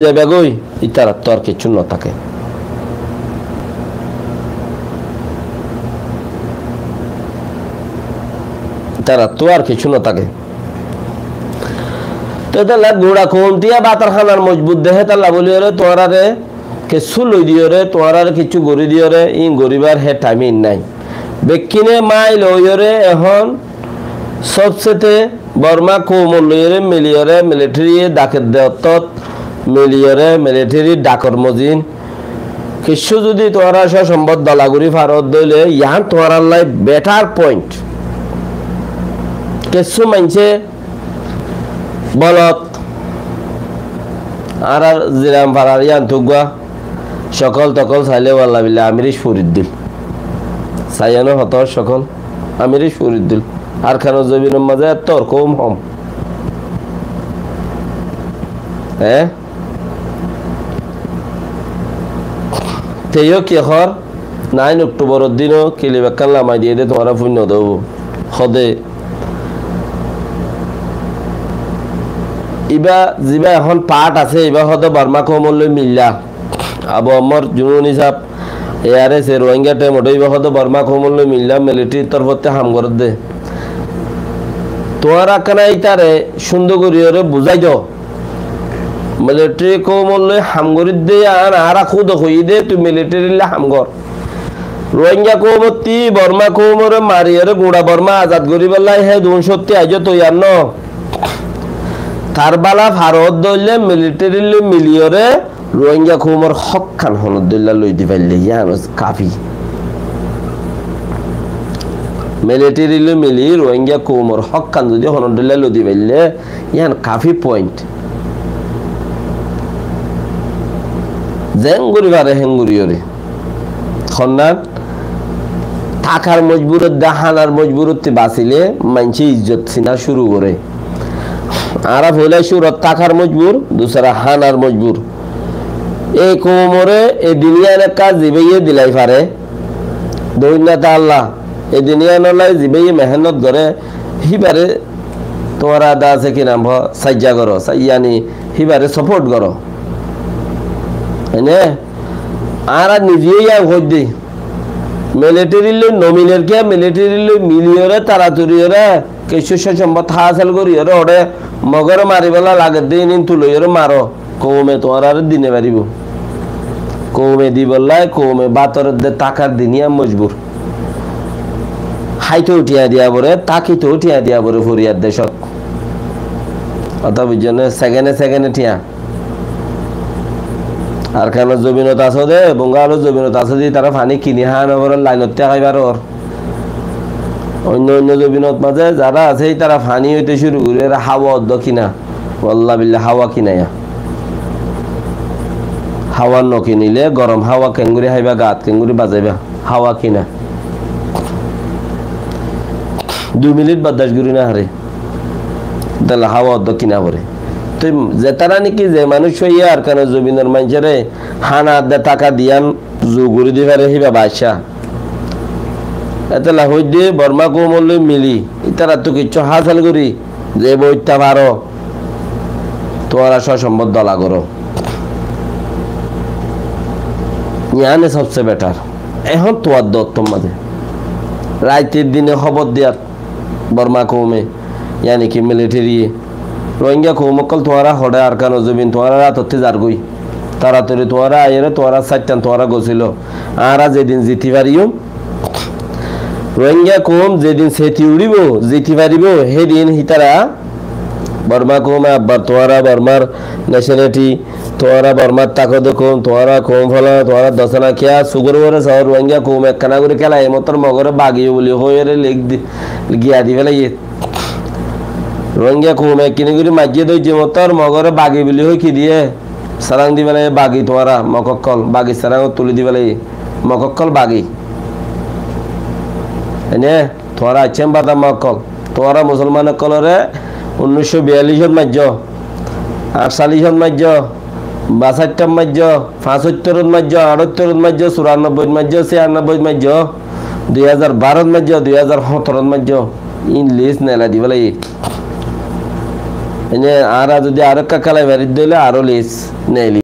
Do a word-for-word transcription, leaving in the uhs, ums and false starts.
zaibagói, ítarattú ar kessú no táke. Ítarattú ar kessú no táke. Te etolla gura koum tiya bátor hánar mojbur dehé tolla bóliyoré tuáñráre kessú loi diyoré, tuáñráre kessú gorí diyoré, íin goríbar hé thaim íin nái. Bekkíne mail óiyoré ehón sobsete Borma koumor loiyoré miliyoré, militariye daker de ottót miliyoré, militari dakor mozin. Kessú zudi tuáñra só sombot dola gorí faro dóile, yián tuáñrallá better point. Kessú maincé bolot, añárar ziram farar yián tuggúa, cokol tokol sailé walla billa amiric furiddil. Saiyóne hoto cokol amiric furiddil. Arkanor zobinor mazé ettór koum hom. Eé? Te yó ki hoór? Nain Oktoboror din ó kilip ekkán lamai diyé dé, tuáñra fúinno dé óibo. Hóde, ibá zibá ehón part asé, ibá hóde Borma koumor loi milla. Abu Ammar Jununi sáb, A R S A Rohingya thaim uthé, ibá hóde Borma koumor loi milla, militari torfótte ham gorédde. Tuáñra ekkána ítare cúndor goríyoré buzái do. Militari koumor loi ham gorídde yián añára kúde hoiyí dé, tui militari loi ham gor. Rohingya koumottí Borma koumoré mariyóre gura Borma azad goríbolla hé duún cótti aijjó toiyar no. Tar bála faro dóille militari loi miliyóre Rohingya koumor hókkan honodóilla loi di faille yián kafi. Militari loi mili Rohingya koumor hókkan zudi honodóilla loi di faille yián kafi point. Zeén gorí fare héen goríyoré. Honnán, tákar mojburot dé hánar mojburottí basilé maincé izzot sina cúru goré. Añára foila cúrot tákar mojbur, dusára hánar mojbur. E koumoré e din yián ekká zibáye dilai fare, dóinna ta Allah, e din yiánolla zibáye mehénnot goré, híbare tuáñra dase ki nam hoó, saijja goró, sa-, yáni híbare support goró. Ene, añára nize yián hoiddé, militari loi no miler kiyá, militari loi miliyoré, taraturiyóre, kessú cói sombot hásel goríyoré, óre Mogoré maribólla lagedde, ínin tuloiyóre maro. Koume tuáñráre di no faribó. Koume dibolla, koume bátor edde tákar din yián mojbur. Háito thiañ diya foré, tákito thiañ diya foré foriyar decót. Hotá buijjó né? Sekene sekene thiañ. Arkanor zobinot asó dé, Bongalor zobinot asó dé, tará faní kini há no foré, lainot táki faror. Oinno oinno zobinot mazé zará asé, ítara faní óite cúru gorí, ítara háwa oddó kina. Walla billa háwa kina ya. Háwa no kinilé gorom háwa keéngorí háiba, gaat keéngorí bazaiba. Háwa kina. Dui minit bardac gorí no faré. Ítalla háwa oddó kina foré. Toi zetará niki ze manúic óiye Arkanor zobinor maincóre hána edde táka diyan zu gorí di faré híba baccá. Etolla hoiddé Borma koumor loi mili, ítarattú kiccú hásel gorí, ze boitta faro, tuáñra só sombot dola goró. Yiáne sobse better. Ehón tuáñr dottor mazé. Raitir dine hóbor diyat Borma koume, yáni ki militariye. Rohingya koum ókkol tuáñra hoçé Arkanor zobin tuáñrar átottí zargói. Taratori tuáñra aiyóre tuáñrar saittan tuáñra gosílo. Añára zedin ziti fariyum, Rohingya koum zedin seti uçíbo, ziti faribó, hédin hítara Borma koume abbar tuáñra Bormar nationality, tuáñra Bormat táko de koum, tuáñra koum fala, tuáñra dosana kiyá, sugor uore saó, Rohingya koum ekkana gori kélai, mottor Mogore bagi buli hoiyore leg di-, giya di félaiye. Rohingya koume ekkini gori maijje doijje mottor Mogore bagi buli hoi ki diye? Sarang di félaiye bagi tuáñra Mog ókkol, bagi sarang tuli di félaiye Mog ókkol bagi. Ene? Tuáñra accem bada Mog ókkol, tuáñra musolman ókkolore unnic cót biyallic ot maijjo, añctalic ot maijjo, basaittat maijjo, fañsottor ot maijjo, añctottor ot maijjo, curannobboi ot maijjo, ciyannobboi ot maijjo, dui házar baró ot maijjo, dui házar hóñtoro ot maijjo, in lis nelai di félaiye. Ene añára zodi aró ekka kélai fari de óile aró lis neeli.